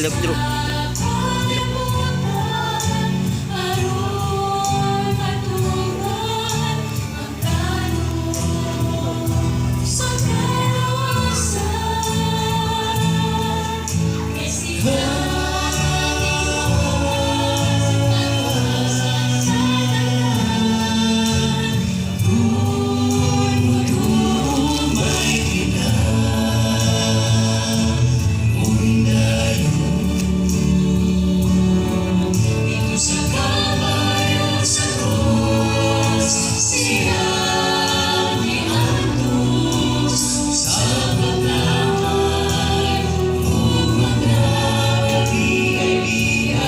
Sila Pedro. Aron matuman ang plano sa kaluwasan. Kay sa tanan, kung may kita o hindayon. Didto sa kabayo sa krus, siya miantos sa paglahay ug mga biyay.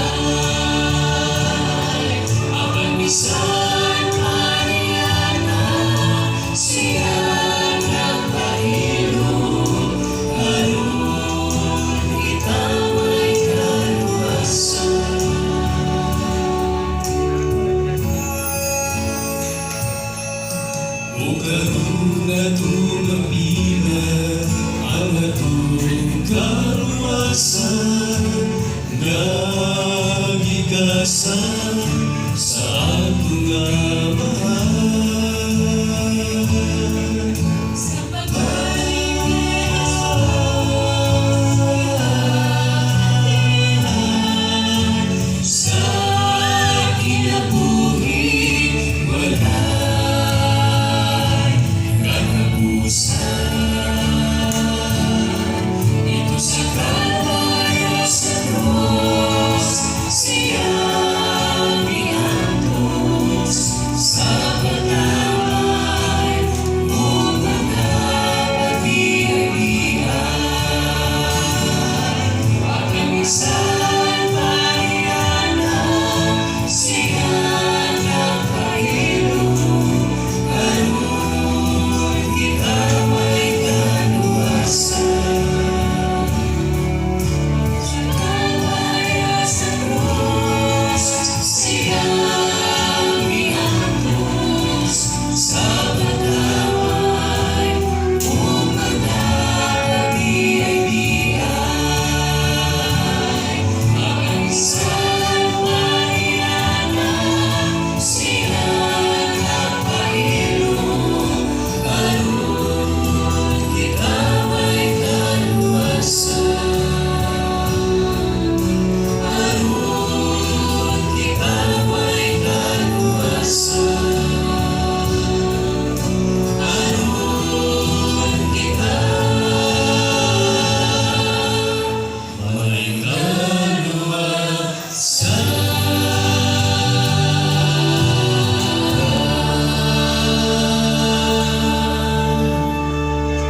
Apan bisan pa niana, siya nagpahilom aron kita may kaluwasan. O karon atong maapila ang atong kaluwasan nga gikan sa